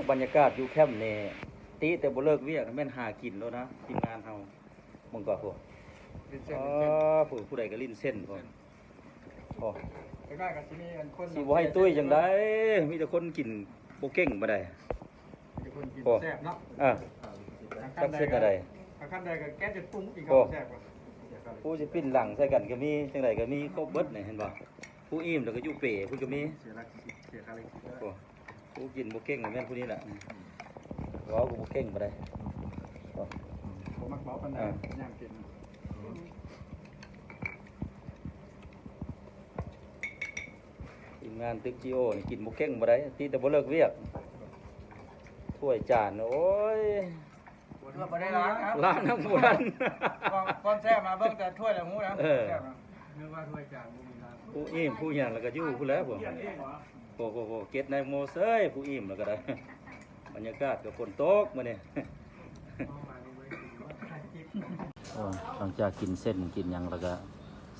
ບັນຍາກາດຢູ່ແຄມນີ້ ຕິແຕ່ບໍ່ເລີກວຽກ ແມ່ນຫາກິນໂລດນະ ທີມງານເຮົາ. ເບິ່ງກ່ອນພຸ້ນ ເປັນເສັ້ນ ອໍ ເປັນເສັ້ນ ຜູ້ ຜູ້ໃດກໍຫຼິ້ນເສັ້ນພຸ້ນ. ໂອ້ ເດັກນ້ອຍກໍຊິມີອັນຄົນ ຊິບໍ່ໃຫ້ຕຸ້ຍຈັ່ງໃດ ມີແຕ່ຄົນກິນບໍ່ເກັ່ງປານໃດ. ມີແຕ່ຄົນກິນ ໂອ້ ແຊບເນາະ. ເອີ ຈັກເຮັດແນວໃດ ຄັນໃດກໍແກະຈົນປຸງອີກ ໂອ້ ແຊບກວ່າ. ຜູ້ຊິປິ່ນຫຼັງໃສ່ກັນກໍມີ ຈັ່ງໃດກໍມີຄົບເບິດນີ້ ເຫັນບໍ່? ຜູ້ອີ່ມແລ້ວກໍຢູ່ເປພຸ້ນກໍມີ. ເສຍຫຼັກ ເສຍຄ່າແຮງຊີບ. ໂອ້ ຜູ້ກິນບໍ່ເກັ່ງກໍແມ່ນຜູ້ນີ້ແຫຼະ ເວົ້າກໍບໍ່ເກັ່ງປານໃດ. ບໍ່ມັກເວົ້າປານໃດ ອາ ຍາມກິນ. ທີມງານຕຶກຈີໂອນີ້ກິນບໍ່ເກັ່ງປານໃດ ຕິແຕ່ບໍ່ເລີກວຽກ. ຖ້ວຍຈານ ໂອ້ຍ ບໍ່ໄດ້ລ້າງ ລ້າງນຳບໍ່ທັນ. ຄວາມ ຄວາມແຊບມາເບິ່ງແຕ່ຖ້ວຍລະຮູ້ແລ້ວ. ເອີ ແຊບນະ ນຶກວ່າຖ້ວຍຈານບໍ່ມີລ້າງ. ຜູ້ອີ່ມຜູ້ຫຍັງແລ້ວກໍຢູ່ພຸ້ນແຫຼະພວກ. ໂອ້ໂຫ ເກັດໃນໂມເຊີຍ ຜູ້ອີ່ມແລ້ວກໍໄດ້. ບັນຍາກາດກໍຝົນຕົກມື້ນີ້. ໂອ້ ຫຼັງຈາກກິນເສັ້ນກິນຫຍັງແລ້ວກໍ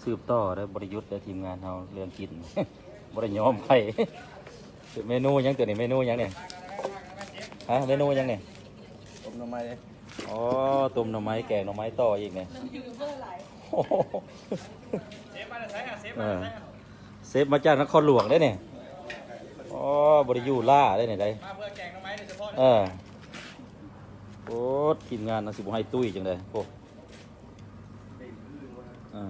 ສືບຕໍ່ເດີ ບໍ່ໄດ້ຢຸດເດີທີມງານເຮົາເລື່ອງກິນ ບໍ່ໄດ້ຍອມໃຜ. ເມນູຫຍັງຕົວນີ້ ເມນູຫຍັງນີ້? ຮະ ເມນູຫຍັງນີ້? ຕົ້ມໜໍ່ໄມ້. ອໍ ຕົ້ມໜໍ່ໄມ້ ແກງໜໍ່ໄມ້ຕໍ່ອີກນີ້. ໂອ້ໂຫ ເຊຟມາຈາກນະຄອນຫຼວງເດ້ນີ້. ອໍ ບໍ່ໄດ້ຢູ່ລ້າເດ້ນີ້ໄດ໋. ມາເພື່ອແກງໜໍ່ໄມ້ໂດຍສະເພາະ. ເອີ ໂອ້ ທີມງານເຮົາຊິບໍ່ໃຫ້ຕຸ້ຍຈັ່ງໃດ. ໂອ້ ເອີ